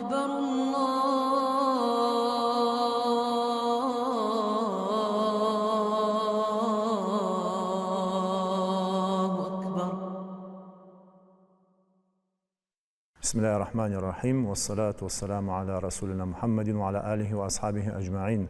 أكبر الله أكبر. بسم الله الرحمن الرحيم والصلاة والسلام على رسولنا محمد وعلى آله وأصحابه أجمعين.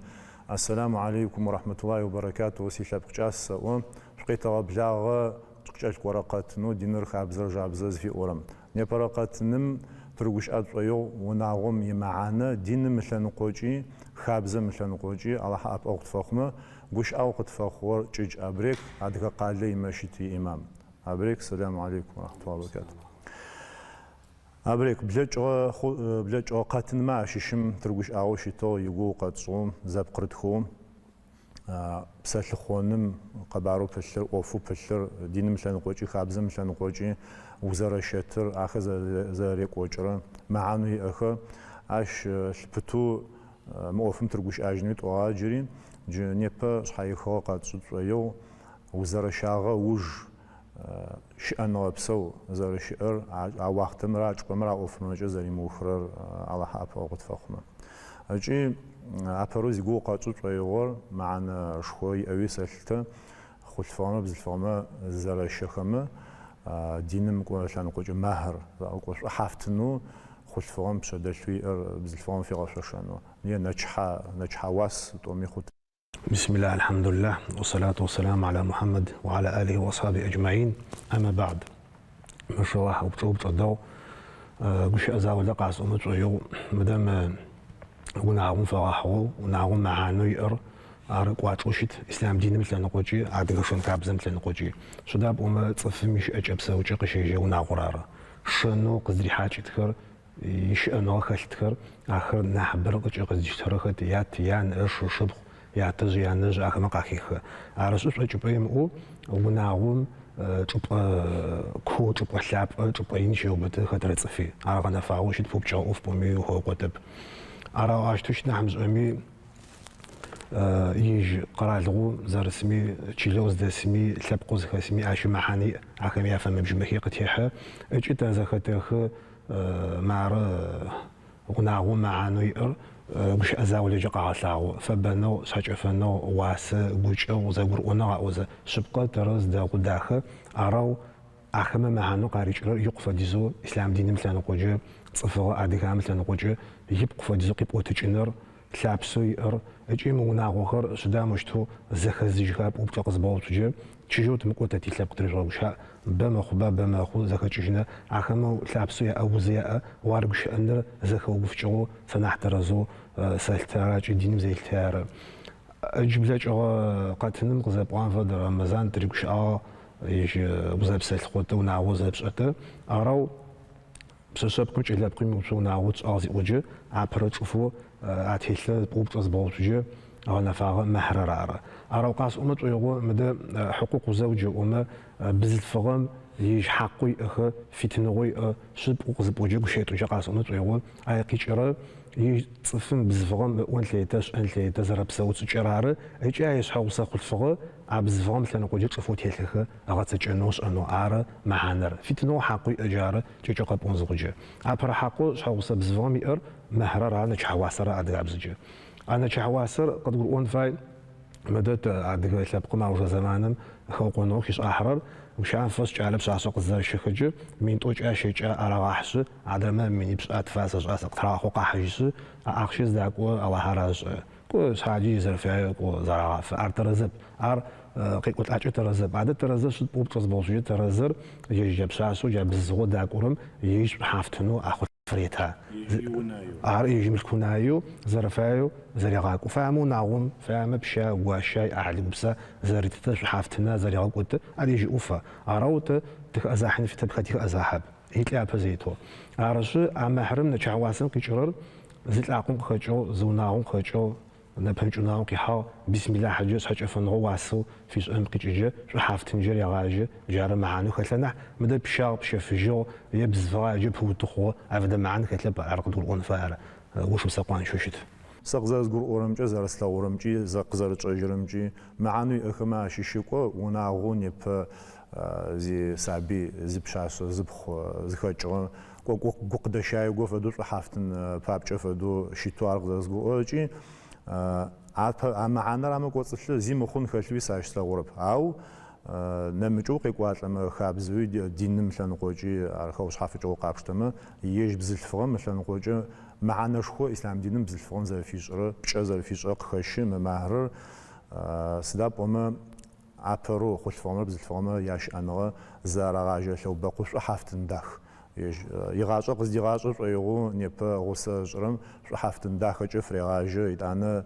Ассаламу алейкум ва рахматуллахи ва баракатуху, силъэпкъ кӏас сэӏо, шъукъетэгъэблагъэ тыкъыкӏэлъыкӏорэ къэтынэу Диныр, хабзэр, жабзэр зыфиӏорэм. Непэрэ къэтыным тырыгущыӏэ тшӏоигъу унагъом имэхьанэ диным ылъэныкъокӏи, хабзэм ылъэныкъокӏи Алахьэ ӏэпыӏэгъу тфэхъумэ, гущыӏэгъу къытфэхъугъэр Кӏыкӏ Абрек, Адыгэкъалэ имэщыт иимам. Абрек, сэлам алейкум ва рахматуллахи ва баракатуху. Абрек, блэкӏыгъэ блэкӏыгъэ къэтынмэ ащыщым тырыгущыӏагъэу щытыгъ, игугъу къэтшӏыгъэу, зэпкърытхыгъэу, псэлъыхъоным къэбарэу пылъыр, ӏофэу пылъыр, диным ылъэныкъокӏи, хабзэм ылъэныкъокӏи узэрэщэтыр, ахэр зэрекӏокӏырэ мэхьанэу иӏэхэр, ащ лъыпытэу мы ӏофым тырыгущыӏэжьынэуи тӏогъагъэ джыри. Джы непэ шъхьэихыгъэ къэтшӏы тшӏоигъу, узэрэщагъэ ыуж щыӏэныгъэ псэу зэрэщыӏэр, а уахътэмрэ а чӏыпӏэмрэ а ӏофымрэкӏэ зэримыухырэр Алахьэ ӏэпыӏэгъу къытфэхъумэ. Ыкӏи апэрэу зигугъу къэтшӏы тшӏоигъор мэхьанэшхо иӏэуи сэлъытэ, хъулъфыгъэмрэ бзылъфыгъэмрэ зызэрэщэхэмэ, диным кӏо лъэныкъокӏэ мэхьр, кӏо шӏухьафтынэу хъулъфыгъэм пшъэдэлъэу иӏэр бзылъфыгъэм фигъэшъошэнэу, е нэчыхьэ, нэчыхьэ уас тӏоми хъут. بسم الله الحمد لله والصلاة والسلام على محمد وعلى آله وأصحابه أجمعين أما بعد. ما شاء الله упчӏэ упчӏэ дэгъу гущыӏэ заулэ къасӏомэ тшӏоигъу. Мыдэ мы унагъом фэгъэхьыгъэу, унагъом мэхьанэу иӏэр ар кӏуачӏэу щыт ислъам диным лъэныкъокӏи, адыгэ шэн-хабзэм лъэныкъокӏи. Сыда пӏомэ цӏыфым ищыӏэкӏэ-псэукӏэ къыщежьэ унагъор ары. Шэнэу къыздырихьакӏытхэр Ищыӏэныгъэ хэлъытхэр, ахэр нахьыбэрэ къыкӏэ къыздиштэрэ хэт, ят, ян, ыш, ышыпхъу, ятэжъ, янэжъ ахэмэ къахехы. Арышъы, шӏокӏыпӏэ имыӏэу унагъом чӏыпӏэ куу, чӏыпӏэ лъапӏэ, чӏыпӏэ ин щеубыты хэтрэ цӏыфи. Ар гъэнэфагъэу щыт пыупкӏыгъэ ӏоф пӏоми ухэукъотэп. Ар аущтэу щыт нахь мышӏэми, ежь къэралыгъоу зэрысми, чылэу зыдэсми, лъэпкъэу зыхэсми ащ мэхьанэ иӏ, ахэми яфэмэ-бжьымэхи къытехьэ. Ыкӏи тэ зэхэтэхы Мары унагъом мэхьанэу иӏэр гущыӏэ заулэкӏэ къагъэлъагъо, фэбэныгъ, шъхьэкӏэфэныгъ, уасэ, гукӏэгъу, зэгурыӏоныгъ аӏозэ. Шъыпкъэ, тэрэз, дэгъу, дахэ. Арэу ахэмэ мэхьанэу къарикӏырэр икъу фэдизэу ислъам диным лъэныкъокӏэ, цӏыфыгъэ адыгагъэм лъэныкъокӏэ ипкъу фэдизэу къипӏотыкӏыныр, лъапсэу иӏэр ыкӏи мы унагъохэр сыда моущтэу зэхэзыжьха упчӏэ къызыбгъэуцуджэ, чыжьэу тымыкӏоу тэ тилъэпкъ тырежъугъэгущыӏ, бэ мэхъуба, бэ мэхъу, зэхэкӏыжьынэ, ахэмэ лъапсэу яӏэ, узы яӏэ, уарыгущыӏэныр зэхэугуфыкӏыгъэу сэ нахь тэрэзэу сэлъытэ, ара ыкӏи диным зэрилъытэ ары. Ыджы блэкӏыгъэ къэтыным къызэпӏуагъэм фэдэ Рэмэзан тыригущыӏагъ, ежь узэпсэлъыхъотэ, унагъо зэпшӏэтэ, арэу Пшъэшъэпкъым кӏэлэпкъым имыуцоу унагъо тшӏагъ зиӏоджэ, апэрэ чӏыфэу ателъыр упчӏэ зыбгъэуцуджэ гъэнэфагъэ мэхьрэр ары. Арэу къасӏомэ тшӏоигъо мыдэ хьыкъукъ узэуджэ ыӏомэ, бзылъфыгъэм ежь хьакъэу иӏэхэ, фитыныгъэу иӏэ шъыпкъэу къызыпӏоджэ гущыӏитӏукӏэ къасӏомэ тшӏоигъо, ай къикӏырэ ежь цӏыфым бзылъфыгъэм ыӏон лъетэ, шӏэн лъетэ, зэрэпсэу шӏыкӏэр ары ыкӏи а ишъхьэгъусэ хъулъфыгъэ а бзылъфыгъэм лъэныкъоджэ чӏыфэу телъыхэ ыгъэцэкӏэнэу шӏэнэу ары мэхьанэр. Фитыныгъэу хьакъэу иӏэ джары кӏэкӏэу къэпӏон зыхъуджэ. Апэрэ хьакъэу шъхьэгъусэ бзылъфыгъэм иӏэр мэхьрэр ары, нэчыхьэ уасэр ары адыгабзэкӏэ. А нэчыхьэ уасэр къыдгурыӏон фай, мыдэ тэ адыгэ лъэпкъым аужырэ зэманым хэукъоныгъэу хишӏахьырэр, гущыӏэм фэшӏ кӏалэ пшъашъэ къызызэрэщэхэджэ, мин тӏокӏа щэкӏа арагъахьышъы, адрэмэ минипшӏа тфа сэшӏа сэ къытырагъахъоу къахьыжьышъы, а ахъщэр зыдакӏо Алахьэр ашӏэ. Кӏо, шъхьаджи зэрэфаеу кӏо зэрагъафэ. Ар тэрэзэп. Ар къекӏолӏакӏэ тэрэзэп. Адэ тэрэзэр шъыд упчӏэ зыбгъэуцужьы тэрэзэр ежь джа пшъашъэу джа бзылъфыгъэу дакӏорэм ежь шӏухьафтынэу а хъулъфыгъэр рета. Ар ежь имылъку унаеу зэрэфаеу зэрегъакӏо. Фаемэ унагъом, фаемэ пща, гуаща, иӏахьыл гупса зэритытэ шӏухьафтына зэрегъэкӏоты. Ар ежь иӏофа. Арэу тэ тыхэӏэзахьын фитэп, хэти хэӏэзахьэп. Илӏи апэ зэитэу. Арышъы, а мэхьрым нэчыхьэ уасэм къикӏырэр Зы лӏакъом къыхэкӏыгъ, зы унагъом къыхэкӏыгъ, нэпэмыкӏ унагъом къихьагъ, бисмилахьыджэ шъхьэкӏэфэныгъэу уасэу фишӏырэм къикӏыджэ, шӏухьафтынджэ регъажьэ, джары мэхьанэу хэлъэр нахь, мыдэ пщагъ, пщэфыжьыгъ, е бзылъфыгъэ ыджэ пыуты хъугъэ, ай фэдэ мэхьан хэлъэп, ар къыдгурыӏон фае, ар гупшысэ къуанчэу щыт. Сэ къызэрэзгурыӏорэмкӏэ, зэрэслъэгъурэмкӏи, къызэрэтшӏэжьырэмкӏи, мэхьанэу иӏэхэмэ ащыщы кӏо унагъоу непэ. Зи сабый, зы пшъашъэ, зыпхъу зыхэкӏыгъэ, кӏо гу къыдэщаего фэдэу шӏухьафтын папкӏэ фэдэу щытэу ар къызэрэзгурыӏорэр ыкӏи а мэхьанэр амэ кӏоцӏылъыр зи мыхъун хэлъуи сэ ащ слъэгъурэп. Ау нэмыкӏэу къекӏуалӏэмэ, хабзэуи диным ылъэныкъокӏи ар хэушъхьафыкӏыгъэу къапштэмэ, ежь бзылъфыгъэм ылъэныкъокӏэ мэхьанэшхо ислъам диным бзылъфыгъэм зэрэфишӏырэр, пкӏэ зэрэфишӏырэр къыхэщы мы махьрыр. Сыда пӏомэ, Апэрэу хъулъфыгъэмрэ бзылъфыгъэмрэ ящыӏэныгъэ зэрагъажьэрэ лъэубэкъу шӏухьафтын дах. Ежь игъашӏэ къыздигъашӏэ шӏоигъоу непэ гъусэ ышӏырэм шӏухьафтын дахэкӏэ фырегъажьэ, етӏанэ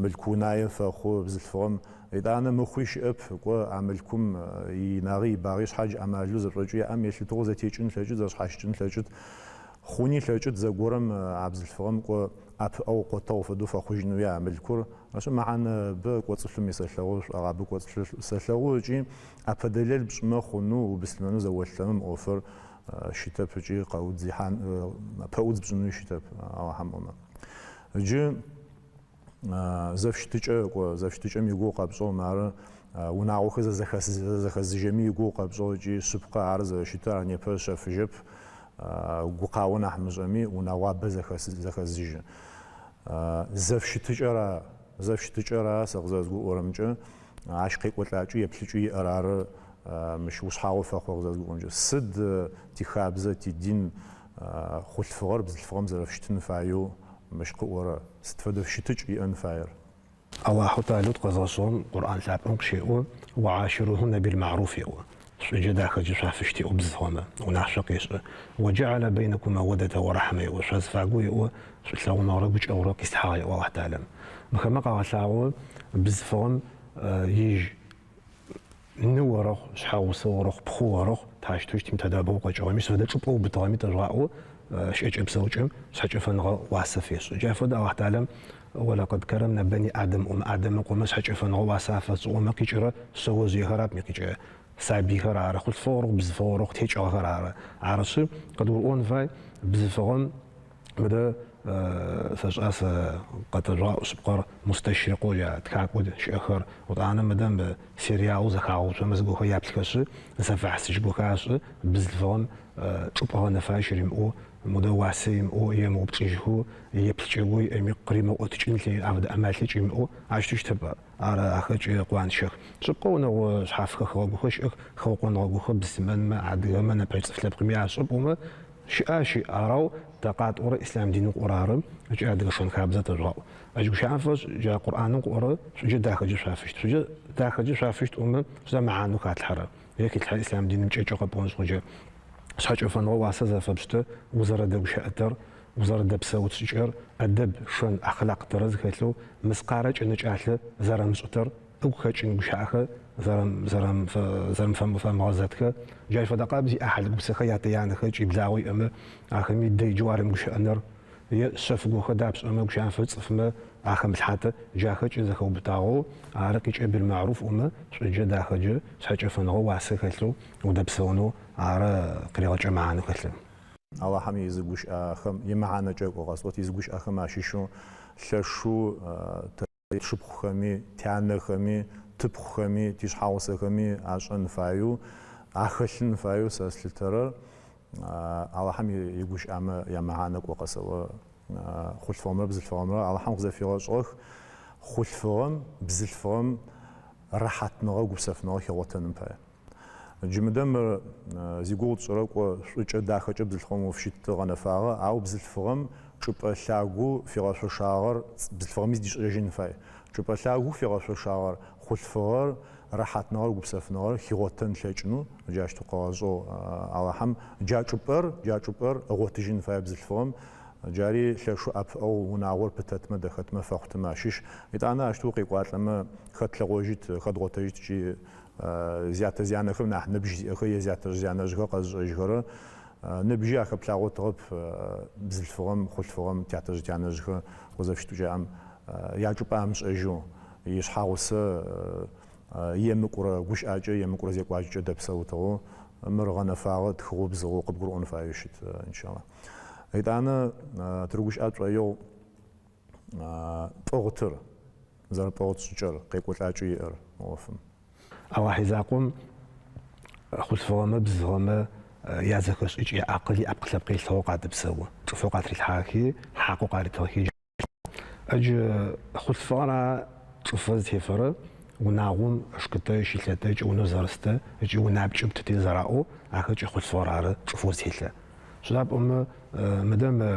мылъку унае фэхъу бзылъфыгъэм. Етӏанэ мыхъуи щыӏэп, кӏо а мылъкум иинагъи ибагъи шъхьадж амалэу зэшӏокӏэу яӏэм елъытыгъэу зэтекӏын ылъэкӏыт, зэшъхьащыкӏын ылъэкӏыт. Хъуни ылъэкӏыт зэгорэм а бзылъфыгъэм кӏо ӏэпыӏэгъу къотэгъу фэдэу фэхъужьынэуи а мылъкур. Ащ мэхьанэ бэ кӏоцӏылъми сэлъэгъу, шӏогъабэ кӏоцӏылъ сэлъэгъу ыкӏи ӏэпэдэлэл пшӏымэ хъунэу, убыслъымэнэу зэолъытэмэ мы ӏофыр щытэп ыкӏи къэудзихьан, пэӏудз пшӏынэуи щытэп, Алахьэм ӏомэ. Джы зэфыщытыкӏэ, кӏо, зэфыщытыкӏэм игугъу къэпшӏыгъ, мары унагъохэр зэзэхэзыжьэми игугъу къэпшӏыгъ ыкӏи шъыпкъэ ар зэрэщытыр, ар непэ шъэфыжьэп, гукъао нахь мышӏэми, унэгъуабэ зэхэзыжьы. Зэфыщытыкӏэра, зэфыщытыкӏэра сэ къызэрэзгурыӏорэмкӏэ, ащ къекӏолӏакӏэу, еплъыкӏэу иӏэр ары мыщ ушъхьагъоу фэхъурэр къызэрэзгурыӏорэмкӏэ. Сыд тихабзэ, тидин хъулъфыгъэр бзылъфыгъэм зэрэфыщытын фаеу мыщ къыӏорэр? Сыд фэдэ фыщытыкӏ иӏэн фаер? Аллахьу Талэу тыкъэзгъэшӏыгъэм Къурӏан лъапӏэм къыщеӏо, Уа-аширугьунна бил-ма'руф еӏо. Шӏуджэ дахэкӏэ шъуафыщыт еӏо бзылъфыгъэмэ, унашъо къешӏы. Уа-джа'аля бэйнэкум мэуэдэтэ уа рахьмэ еӏо, шъуазыфагу еӏо, шӏулъэгъуныгъэрэ гукӏэгъурэ къислъхьагъ еӏо Аллахь Талэм. Мыхэмэ къагъэлъагъо бзылъфыгъэм ежь Ны орэхъу, шъхьэгъусэ орэхъу, пхъу орэхъу, тащтэу щытми тэдэ бэу къэкӏыгъэми, сыд фэдэ чӏыпӏэ ыубытыгъэми тэжъугъаӏо, щыӏэкӏэ-псэукӏэм шъхьэкӏэфэныгъэ уасэ фешӏы. Джа фэдэ Алахь Талэм Уэлэкъэд кэрэмна бэни Адэм ыӏомэ, Адэм ыкъомэ шъхьэкӏэфэныгъэ уасэ афэтшӏыгъ ыӏомэ къикӏырэ шъэожъыехэр ап, ми къикӏырэ сабыйхэр ары, хъулъфыгъэ орэхъу, бзылъфыгъэ орэхъу, текӏыгъэхэр ары. Арышъы, къыдгурыӏон фай, бзылъфыгъэм Мыдэ сэшӏа сэ къэтэжъугъаӏу шъыпкъэр мустащрикъэу джа тхакӏоу щыӏэхэр. Етӏанэ мыдэ мы сериалэу зэхагъэуцомэ зыгохэр яплъхэшъы, зэфэхьысыжь гохэр ашӏы, бзылъфыгъэм чӏыпӏэ гъэнэфагъэ щыримыӏэу, модэ уасэ имыӏэу, емыупчӏыжьхэу, еплъыкӏэ иӏэми къыримыӏотыкӏын афэдэ ӏэмал лъэкӏ имыӏэу ащтэу щытэп ар. Ар ахэкӏэ къуанчэх. Шъыпкъэ унэгъо шъхьаф хэхыгъэгухэр щыӏэх, хэукъоныгъэгухэр быслъымэнмэ, адыгэмэ, нэпэкӏ цӏыф лъэпкъми ашӏы пӏомэ, Щыӏа щыӏ, арау тэ къатӏорэ ислъам диным къыӏорэ ары ыкӏи адыгэ шэн-хабзэ тэжъугъаӏу. Ащ гущыӏэм фэшӏ джа Къурӏаным къыӏорэ шӏуджэ дахэкӏэ шъуафыщыт. Шӏуджэ дахэкӏэ шъуафыщыт ӏомэ сыда мэхьанэу хатлъхьэрэр? Е хилъхьэрэр ислъам диным кӏэкӏэу къэпӏон зыхъукӏэ, шъхьэкӏэфэныгъэ уасэ зэрэфэпшӏытэр, узэрэдэгущыӏэтэр, узэрэдэпсэут шӏыкӏэр, ӏэдэб, шэн, ахълакъ тэрэз хэлъэу, мыскъарэ кӏэнэкӏалъэ зэрэмышӏытэр, ыгу хэкӏын гущыӏэхэр зэрэмыфэмыгъэзэтхэр, джащ фэдэ къабз иӏахьыл гупсэхэр ятэ-янэхэр ыкӏи благъэу иӏэмэ, ахэми дэйджэу арымыгущыӏэныр, е шъэф гохэр дапшӏэмэ, гущыӏэм фэшӏ цӏыфмэ ахэмылъхьатэ, джахэкӏэ зэхэубытагъэу, ары къикӏэ билмаӏруф ӏомэ, шӏуджэ дахэджэ, шъхьэкӏэфэныгъэ уасэ хэлъэу удэпсэунэу ары къыригъэкӏэ мэхьанэу хэлъыр. Алахьэм изы гущыӏэхэм, имэхьанэкӏэ кӏо къэсӏот, изы гущыӏэхэм ащыщэу лъэшэу тэ Тшыпхъухэми, тянэхэми, тыпхъухэми, тишъхьагъусэхэми ашӏэн фаеу, ахэлъын фаеу сэ слъытэрэр Алахьэм игущыӏэмэ ямэхьанэ кӏо къэсэӏо. Хъулъфыгъэмрэ бзылъфыгъэмрэ Алахьэм къызэфигъэшӏыгъэх. Хъулъфыгъэм бзылъфыгъэм рэхьатныгъэ, гупсэфныгъэ хигъотэным пае. Джы мыдэ мыр зигугъу тшӏырэ кӏо шӏукӏэ дахэкӏэ бзылъфыгъэм уфыщыт гъэнэфагъэ, ау бзылъфыгъэм чӏыпӏэ лъагэу фигъэшъошагъэр бзылъфыгъэми зыдишӏэжьын фай. Чӏыпӏэ лъагэу фигъэшъошагъэр хъулъфыгъэр рэхьатныгъэр гупсэфныгъэр хигъотэн ылъэкӏынэу джащтэу къыгъэшӏыгъ Алахьэм. Джа чӏыпӏэр, джа чӏыпӏэр ыгъотыжьын фае бзылъфыгъэм. Джари лъэшэу ӏэпыӏэгъу унагъор пытэтмэ, дэхэтмэ, фэхъутымэ ащыщ. Етӏанэ ащтэу укъекӏуалӏэмэ, хэтлъэгъожьыт, хэдгъотэжьыт ыкӏи Зятэ-зянэхэм нахь ныбжь зиӏэхэр е зятэжъ-зянэжъхэр къэзышӏэжьхэрэр ныбжьи ахэплъагъотыгъэп бзылъфыгъэм, хъулъфыгъэм, тятэжъ-тянэжъхэр къызэфыщытыкӏаӏэм ячӏыпӏэ амышӏэжьэу, ишъхьагъусэ емыкӏурэ гущыӏакӏэ, емыкӏурэ зекӏуакӏэкӏэ дэпсэутыгъэу, мыр гъэнэфагъэ, тхыгъэу, бзыгъэу къыбгурыӏон фаеу щыт, иншалла. Етӏанэ тырыгущыӏэ тшӏоигъу пӏыгъытыр. Зэрэпӏыгъыт шӏыкӏэр, къекӏолӏакӏэу иӏэр мы ӏофым. Алахь изакъом. Хъулъфыгъэмэ, бзылъфыгъэмэ язэхэшӏыкӏ, яакъыл, яӏэпкъ-лъэпкъ елъытыгъэу къадэпсэу. Чӏыфэу къатрилъхьагъэхи, хьакъэу къаритыгъэхи Ыджы хъулъфыгъэр а чӏыфэ зытефэрэ унагъом ышкытэ, ыщылъэтэ ыкӏи унэу зэрыстэ ыкӏи унапкӏэ птыти зэраӏоу ахэкӏи хъулъфыгъэр ары чӏыфэу зытелъэ. Сыда пӏомэ мыдэ мы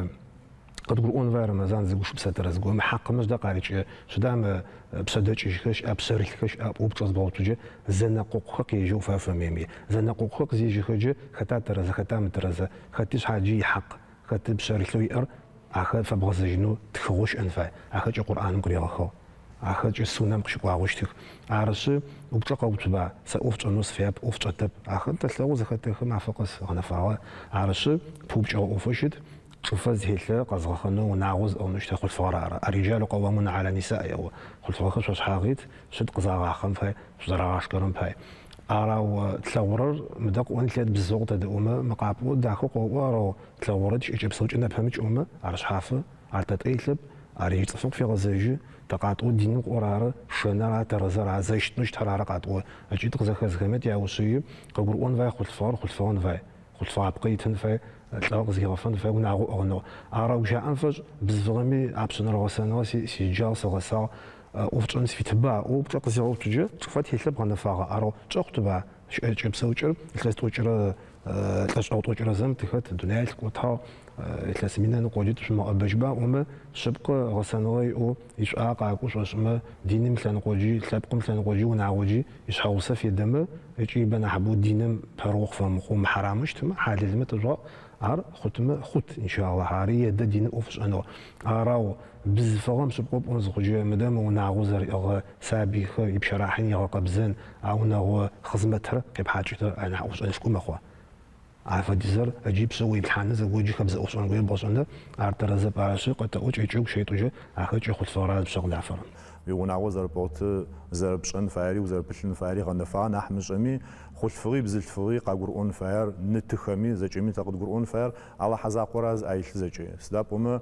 къыдгурыӏон фае Рэмэзан зы гушыпсэ тэрэз горэ мы хьакъымэ сыда къарыкӏы, сыда мы пшъэдэкӏыжьхэр щыӏа, пшъэрылъхэр щыӏа пӏоу упчӏэ зыбгъэуцуджэ зэнэкъокъухэр къежьэу уфай-уфэмыеми. Зэнэкъокъухэр къызежьэхэджэ хэта тэрэзэ, хэта мытэрэзэ, хэти шъхьаджи ихьакъ, хэты пшъэрылъэу иӏэр Ахэр фэбгъэзэжьынэу тхыгъэу щыӏэн фай. Ахэкӏэ Къурӏаным къыригъэхыгъ. Ахэкӏэ Суннэм къыщыкӏуагъэу щытых. Арышъы, упчӏэ къэуцуба, сэ ӏоф тшӏэнэу сыфяп, ӏоф тшӏэтэп. Ахэр тэлъэгъу, зэхэтэхы мафэ къэс гъэнэфагъэ. Арышъы, пыупкӏэгъэ ӏофэу щыт, чӏыфэ зытелъэ къэзгъэхъэнэу, унагъо зыӏыгъынэу щытыр хъулъфыгъэр ары. Ар-риджалу къэуамуна ала ниса еӏо. Хъулъфыгъэхэр шъуашъхьагъ ит, шъыд къызагъахъэм пай, шъузэрагъашкэрэм пай. Арау тлъэгъурэр мыдэ къыӏон лъэт бзылъфыгъэу къытэдэӏумэ, мы къапӏоу дахэу къэоӏо, арау Тлъэгъурэ тищыӏэкӏэ-псэукӏэ нэпэмыкӏ ӏомэ, ар шъхьафы, ар тэ тӏэ илъэп, ар ежь цӏыфым къыфегъэзэжьы, тэ къатӏоу диным къыӏорэр ары, шэныр ары, тэрэзэр ары, зэрэщытынэу щытыр ары къатӏо. Ыкӏи тыкъызэхэзыхэмэ тяушъыи, къыгурыӏон фай хъулъфыгъэр хъулъфыгъэн фай, хъулъфыгъапкъэ итын фай, лӏыгъэ къызхигъэфэн фай, унагъо ыӏыгъынэу. Ар гущыӏэм фэшӏ бзылъфыгъэми апшъэнэрэ гъэсэныгъэ сиӏ, седжагъ, сыгъэсагъ, ӏоф тшӏэн сыфитыба ыӏоу упчӏэ къызигъэуцуджэ, чӏыфэ телъэп гъэнэфагъэ, арэу тшӏэхъутыба? Щыӏэкӏэ-псэукӏэр илъэс тӏокӏырэ лӏэшӏэгъу тӏокӏырэ зэм тыхэт, дунаир лъыкӏотагъ, илъэс минэ ныкъоджи тышъумыгъэӏэбэжьба ыӏомэ, шъыпкъэ, гъэсэныгъэ иӏэу, ишӏуагъэ къакӏоу шӏошӏымэ, диным лъэныкъоджи, лъэпкъым лъэныкъоджи, унагъоджи ишъхьэгъусэ федэмэ ыкӏи ибэ нахьыбэу диным пэрыохъу фэмыхъоу мыхьарамэу щытымэ, хьалэлмэ тыжъугъаӏу, ар хъутымэ хъут, иншаллахь, ари едэ диным ӏоф ышӏэнэу. Арау бзылъфыгъэм шъыпкъэу пӏон зыхъуджэ, мыдэ мы унагъоу зэриӏыгъэ сабыйхэр, ипщэрахьын игъэкъэбзэн, а унэгъо хъызмэтыр къепхьакӏытэр анахь ӏофшӏэнышхо мэхъу. А фэдизэр ыджи пшъэ уиплъхьаныр зэгоджи хэбзэ ӏофшӏэн горэ бгъэшӏэныр, ар тэрэзэп. Арышъы, къэтэӏо кӏэкӏэу щэитӏужьы, ахэкӏи хъулъфыгъэр ары зыпшъэ къыдафэрэр. Уиунагъо зэрэпӏыгъыты, зэрэпшӏэн фаери узэрэпылъын фаери гъэнэфагъэ нахь мышӏэми, хъулъфыгъи бзылъфыгъи къагурыӏон фаер, ны-тыхэми, зэкӏэми тэ къыдгурыӏон фаер Алахьэ закъор ары зыӏэ илъыр зэкӏэ. Сыда пӏомэ,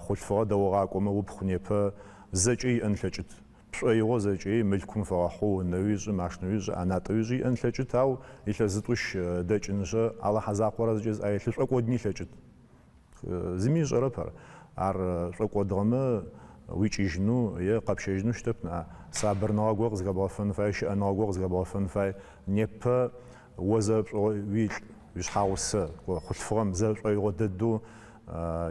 хъулъфыгъэ дэогъакӏомэ упхъу непэ зэкӏэ иӏэн лъэкӏыт. Пшӏоигъо зэкӏэи мылъкум фэгъэхьыгъэу унэуи шӏы, машинэуи шӏы, ӏэнатӏэуи шӏы иӏэн лъэкӏыт, ау илъэс зытӏущ дэкӏынышъэ, Алахьэ закъор ары зэкӏэ зыӏэ илъыр, шӏокӏодыни лъэкӏыт. Зыми ышӏэрэп ар. Ар шӏокӏодыгъэмэ, уикӏыжьынэу е къэпщэжьынэу щытэп ныӏа. Сабырныгъэ горэ къызхэбгъэфэн фай, щыӏэныгъэ горэ къызхэбгъэфэн фай. Непэ о зэрэпшӏоигъо уилӏ, уишъхьагъусэ, хъулъфыгъэм зэрэшӏоигъо дэдэу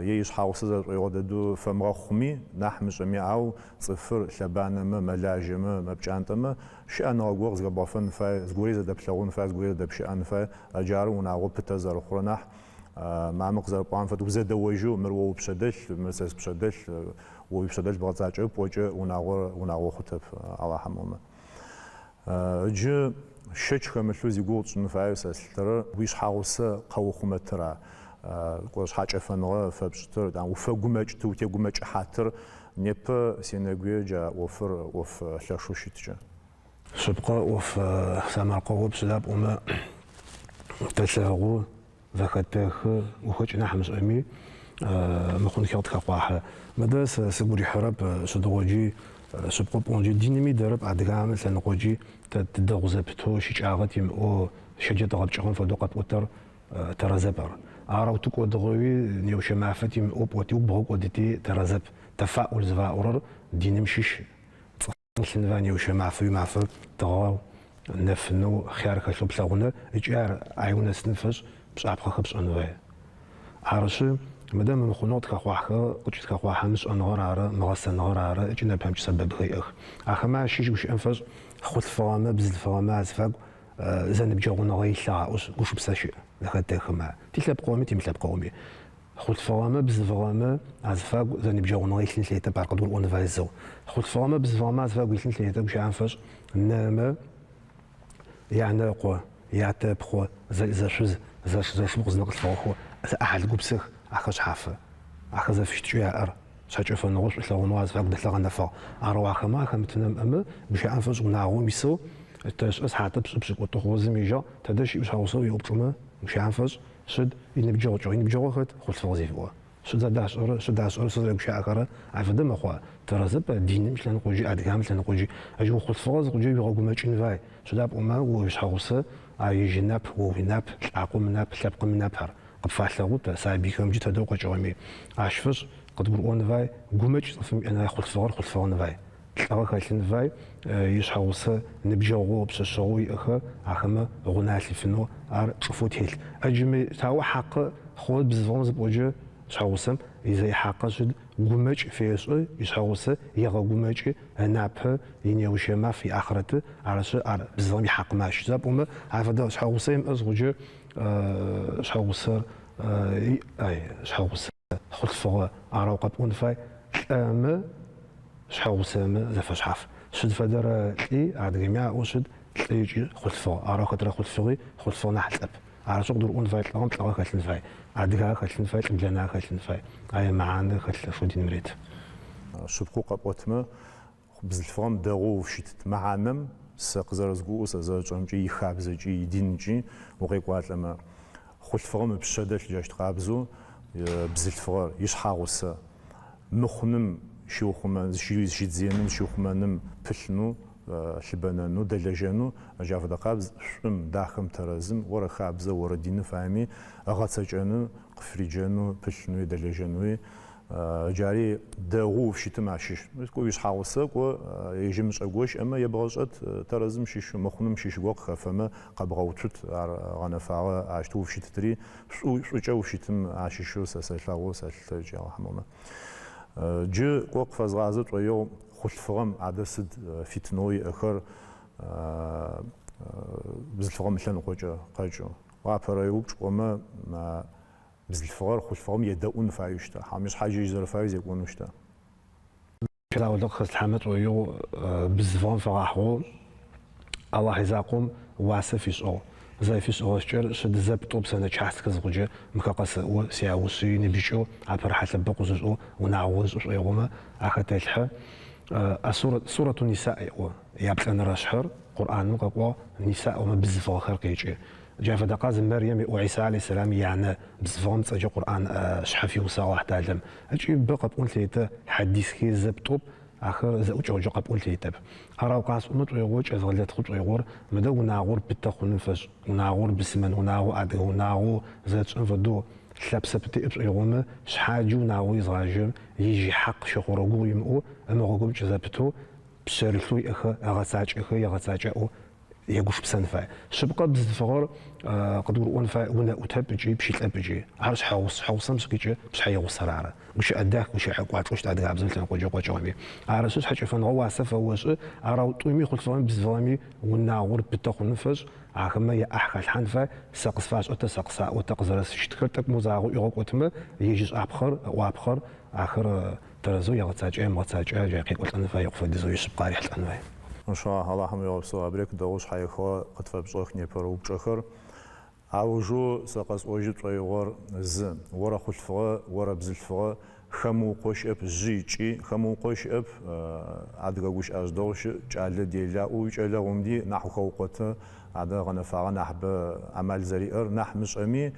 е ишъхьагъусэ зэрэшӏоигъо дэдэу фэмыгъэхъуми, нахь мышӏэми, ау цӏыфыр лъэбанэмэ, мэлажьэмэ, мэпкӏантӏэмэ, щыӏэныгъэ горэ къызхэбгъэфэн фай, зыгори зэдэплъэгъун фай, зыгори зэдэпщыӏэн фай. Джары унагъо пытэ зэрэхъурэ нахь. Мамэ къызэрэпӏуагъэм фэдэу узэдэожьэу, мыр о упшъэдэлъ, мыр сэ спшъэдэлъ, о уипшъэдэлъ бгъэцакӏэрэп пӏокӏэ унагъор унагъо хъутэп, Алахьэм ыӏомэ. Ыджы щэч хэмылъэу зигугъу тшӏын фаеу сэ слъытэрэр уишъхьагъусэ къэухъумэтыр ар. Кӏо шъхьакӏэфэныгъэ фэпшӏытыр, уфэгумэкӏытыр, утегумэкӏыхьатыр непэ сенэгуе джа ӏофыр ӏоф лъэшэу щыткӏэ. Шъыпкъэ, ӏоф сэмэркъэоп, сыда пӏомэ тэлъэгъу, зэхэтэхы, гухэкӏ нахь мышӏэми, мыхъунхэр къытхэхъуахьы. Мыдэ сэ сыгу рихьырэп сыдигъоджи, шъыпкъэу пӏонджи, диными ыдэрэп, адыгагъэм ылъэныкъоджи тэ тыдэгъу зэпытэу, щыкӏагъэ тимыӏэу, щэджэ тыгъэпкӏыгъэм фэдэу къэпӏотэр тэрэзэп ар. Арэу тыкӏодыгъэуи, неущэ мафэ тимыӏэу пӏоти, угу бгъэкӏодыти тэрэзэп. Тэфаӏул зыфаӏорэр диным щыщ цӏыф. Илъын фай неущэ мафэ уимафэ тыгъэу, нэфынэу, хъяр хэлъэу плъэгъуныр ыкӏи ар ай унэсыным фэшӏ пшӏапхъэхэр пшӏэн фае. Арышъы, мыдэ мымыхъунэу къытхэхъуахьхэр къыкӏытхэхъуахьэ мышӏэныгъэр ары, мыгъэсэныгъэр ары ыкӏи нэпэмыкӏ сэбэбхэр иӏэх. Ахэмэ ащыщ гущыӏэм фэшӏ хъулъфыгъэмэ, бзылъфыгъэмэ азыфагу зэныбджэгъуныгъэ илъыгъ аӏошъ гушыпсэ щыӏ, зэхэтэхымэ, тилъэпкъыгъоми тимылъэпкъыгъоми. Хъулъфыгъэмэ бзылъфыгъэмэ азыфагу зэныбджэгъуныгъэ илъын лъэкӏытэп, ар къыдгурыӏон фае зэу. Хъулъфыгъэмэ бзылъфыгъэмэ азыфагу илъын лъэкӏытэп гущыӏэм фэшӏ нэмэ янэ ыкъо, ятэ ыпхъу, зэлӏ-зэшъуз, зэш-зэшыпхъу зэнэкъылъфыгъэхэу зэӏахьыл гупсэх, ахэр шъхьафы. Ахэр зэфыщытыкӏэу яӏэр, шъхьэкӏэфэныгъэу, шӏулъэгъуныгъэу азыфагу дэлъыр гъэнэфагъ. Арэу ахэмэ ахэмытын нэмыӏэмэ, гущыӏэм фэшӏ унагъом исэу тэшӏэ сыхьатыр пшӏы пшӏыкӏутӏу хъугъэ зым ежьагъ, тэдэ щыӏ уишъхьэгъусэ уеупчӏымэ, гущыӏэм фэшӏ, Шъыд иныбджэгъу кӏыгъу? Иныбджэгъу хэт? Хъулъфыгъ зыфиӏо. Шъыд зэдашӏэрэ, шъыд ашӏэрэ, шъыд зэрэгущыӏэхэрэ афэдэ мэхъуа? Тэрэзэп, диным лъэныкъоджи, адыгагъэм лъэныкъоджи. Ежь ухъулъфыгъэ зыхъуджэ уигъэгумэкӏын фай. Сыда пӏомэ о уишъхьэгъусэ. Ар ежь ынап, о уинап, лӏакъом ынап, лъэпкъым ынап ар. Къыпфалъэгъу тэ, сабыйхэмджи тэдэ укъэкӏыгъэми. Ащ фэшӏ къыдгурыӏон фай, гумэкӏ цӏыфым иӏэн фай, хъулъфыгъэр хъулъфыгъэн фай. Лӏыгъэ хэлъын фай, ишъхьэгъусэ ныбджэгъоу, пшъэшъэгъоу иӏэхэр ахэмэ гъунэ алъифынэу ар чӏыфэу телъ. ӏэджми тао хьакъы хъугъэ бзылъфыгъэм зыпӏоджэ шъхьэгъусэм изэихьакъэ шъыд гумэкӏ фешӏы, ишъхьэгъусэ егъэгумэкӏы, ынапэ, инеущэ маф, иахърэты, арышъы ар бзылъфыгъэм ихьакъымэ ащыщ. Сыда пӏомэ афэдэ шъхьэгъусэ имыӏэ зыхъуджэ шъхьэгъусэр иӏ, ай, шъхьэгъусэ хъулъфыгъэ арэу къэпӏон фай, лӏэмэ, шъхьэгъусэмэ зэфэшъхьаф. Шъыд фэдэрэ лӏи адыгэми аӏоу шъыд, лӏы ыкӏи хъулъфыгъ. Арэу хэтрэ хъулъфыгъи хъулъфыгъ нахь лӏэп. Арышъ къыдгурыӏон фай, лӏыгъэм лӏыгъэ хэлъын фай, адыгагъэ хэлъын фай, лӏыблэнагъэ хэлъын фай. Ай мэхьанэ хэлъ лъэшэу диным реты. Шъыпкъэу къэпӏотмэ, бзылъфыгъэм дэгъоу уфыщытыт мэхьанэм сэ къызэрэзгурыӏоу, сэ зэрэсшӏэрэмкӏи, ихабзэкӏи, идинкӏи укъекӏуалӏэмэ, хъулъфыгъэм ыпшъэ дэлъ джащт къабзэу бзылъфыгъэр, ишъхьагъусэ мыхъуным щиухъумэн, зыщидзыеным, зыщиухъумэным пылъынэу, лъыбэнэнэу, дэлэжьэнэу, джа фэдэ къабз шӏум, дахэм, тэрэзым, орэ хабзэ, орэ дины фаеми ыгъэцэкӏэнэу, къыфриджэнэу, пылъынэуи, дэлэжьэнэуи Джари дэгъоу уфыщытым ащыщ. Кӏо уишъхьагъусэ, кӏо ежь ымышӏэ го щыӏэмэ ебгъэшӏэт, тэрэзым щыщ, мыхъуным щыщ го къыхэфэмэ къэбгъэуцут, ар гъэнэфагъэ, ащтэу уфыщытытри шӏу, шӏукӏэ уфыщытым ащыщэу сэ сэлъэгъу, сэлъытэ ыкӏи Алахьым ыӏомэ. Джы кӏо къыфэзгъазэ тшӏоигъу хъулъфыгъэм адэ сыд фитыныгъэу иӏэхэр бзылъфыгъэм ылъэныкъокӏэ къэкӏэу. Апэрэ упчӏ пӏомэ, Бзылъфыгъэр хъулъфыгъэм едэӏун фаеу щыта, хьауми шъхьадж ежь зэрэфаеу зекӏонэу щыта? Заулэ къыхэслъхьэмэ тшӏоигъу бзылъфыгъэм фэгъэхьыгъэу Алахь изакъом уасэ фишӏыгъ. Зэрэфишӏыгъэ шӏыкӏэр шъыд зэп-тӏоп сэнэчасткэ зыхъукӏэ мыхэр къэсэӏо, сяушъыи ныбжьыкӏэу апэрэ хьалъэбэкъу зышӏэу унагъо ышӏы шӏоигъомэ ахэтэлъхьэ. Сурату Ниса еӏо, яплӏэнэрэ шъхьэр Къурӏаным къэкӏуагъ, Ниса ыӏомэ бзылъфыгъэхэр къекӏы. Джа фэдэ къаз Мэрьем еӏо Иса алейхьэсэлам янэ бзылъфыгъэм цӏэкӏэ Къурӏан шъхьэ фиусагъ Алахьталэм. Ыкӏи бэ къэпӏон лъэйтэ, хьадисхи зэп-тӏоп, ахэр зэӏукӏэгъукӏэ къэпӏон лъэйтэп. Арау къасӏомэ тшӏоигъо, кӏэзгъэлэтхъу тшӏоигъор, мыдэ унагъор пытэ хъуным фэшӏ, унагъор быслъымэн унагъо, адыгэ унагъоу зэрэтшӏэм фэдэу, лъэпсэ пытэ иӏэ пшӏоигъомэ, шъхьаджи унагъо изгъажьэм, ежь ихьакъ щыхъурэ гугъу имыӏэу, ымыгъэгумэкӏ зэпытэу, пшъэрылъэу иӏэхэр ыгъэцакӏэхэ, егъэцакӏэӏэу егушыпсэн фай. Шъыпкъэ бзылъфыгъэр къыдгурыӏон фай унэӏутэп ыкӏи пщылӏэп ыкӏи. Ар шъхьэгъус, шъхьэгъусэм сыкъикӏы пшъхьэ игъусэр ары. Гущыӏэ дах, гущыӏэ кӏуачӏэу щыт адыгабзэм лъэныкъокӏэ къокӏыгъэми. Арышъы шъхьэкӏэфэныгъэ уасэ фэошӏы, арау тӏуми хъулъфыгъэми бзылъфыгъэми унагъор пытэ хъуным фэшӏ ахэмэ яӏахь халъхьан фай, сэ къысфашӏэтэ, сэ къысаӏотэ къызэрэсыщытхэр тӏэкӏу моу загъэу ӏуигъэкӏотымэ, ежь ышӏапхъэр, ыӏуапхъэр ахэр Тэрэзэу егъэцакӏэ, емыгъэцакӏэ, джа къекӏолӏэн фай, икъу фэдизэу ишъыпкъэ арихьылӏэн фай. Иншаллахь, Алахьым уегъэпсэу, Абрек, дэгъоу шъхьаихыгъэ къытфэпшӏыгъэх непэрэ упчӏэхэр. Аужэу сэ къэсӏожьы тшӏоигъор зы, орэ хъулъфыгъэ, орэ бзылъфыгъэ, хэмыукъо щыӏэп, жъи кӏи, хэмыукъо щыӏэп, адыгэ гущыӏэжъ дэгъу щыӏ, кӏалэ делэ аӏоу уикӏэлэгъумди нахь ухэукъотэ, адэ гъэнэфагъэ нахьыбэ амал зэриӏэр нахь мышӏэми,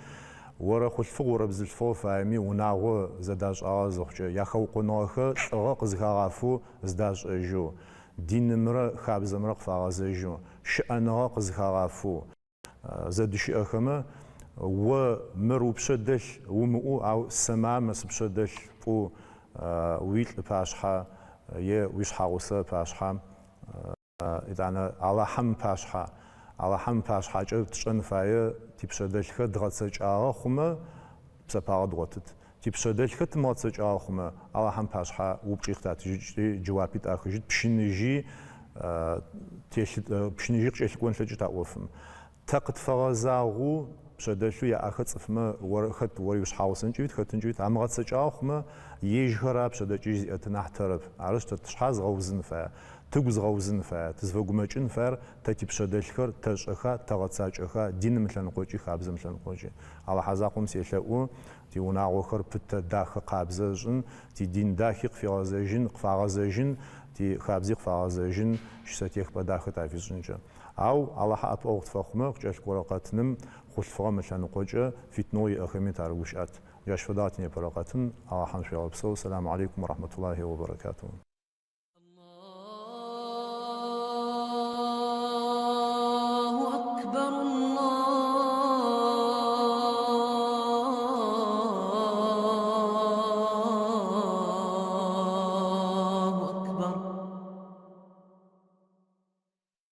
Орэ хъулъфыгъ, орэ бзылъфыгъэ фаеми, унагъо зэдашӏагъэ зыхъукӏэ, яхэукъоныгъэхэр лӏыгъэ къызыхагъафэу зыдашӏэжьэу, динымрэ хабзэмрэ къыфагъэзэжьэу, щыӏэныгъэ къызыхагъафэу зэдыщыӏэхэмэ, о мыр упшъэ дэлъ умыӏоу, ау сэ мамэ сыпшъэ дэлъ пӏоу уилӏ ыпашъхьэ е уишъхьагъусэ ыпашъхьэ, Етӏанэ Алахьэм ыпашъхьэ, Алахьэм ыпашъхьакӏэ тшӏэн фае типшъэдэлъхэр дгъэцэкӏагъэ хъумэ, псэпагъэ дгъотыт. Типшъэдэлъхэр тымыгъэцэкӏагъэ хъумэ, Алахьэм ыпашъхьэ упчӏи къытатыжьыщт, джэуапи тӏахыжьыт, пщыныжьи телъы, пщыныжьи къыкӏэлъыкӏон ылъэкӏыт а ӏофым. Тэ къытфэгъэзагъэу пшъэдэлъэу яӏэхэр цӏыфмэ, ор хэт, ори ушъхьагъусэнкӏи уит, хэтынкӏи уит, амыгъэцэкӏагъэ хъумэ, ежьхэра пшъэдэкӏыжь зиӏэтыр нахь тэрэп. Арышъ, тэ тшъхьэ згъэузын фае, тыгу згъэузын фае, тызфэгумэкӏын фаер тэ типшъэдэлъхэр тэшӏэха, тэгъэцакӏэха, диным ылъэныкъокӏи, хабзэм ылъэныкъокӏи. Алахьэ закъом селъэӏу, тиунагъохэр пытэ, дахэ, къабзэ ышӏын, тидин дахи къыфигъэзэжьын, къыфагъэзэжьын, тихабзи къыфагъэзэжьын, щысэтехыпӏэ дахэ тафишӏынкӏэ. Ау Алахьэ ӏэпыӏэгъу тфэхъумэ, къыкӏэлъыкӏорэ къэтыным хъулъфыгъэм ылъэныкъокӏэ фитыныгъэу иӏэхэми тарыгущыӏэт. Джащ фэдагъ тинепэрэ къэтын. Алахьэм шъуегъэпсэу. Сэлам алейкум рахьматуллахи ва баракатуху. Аллаху акбар. أكبر الله.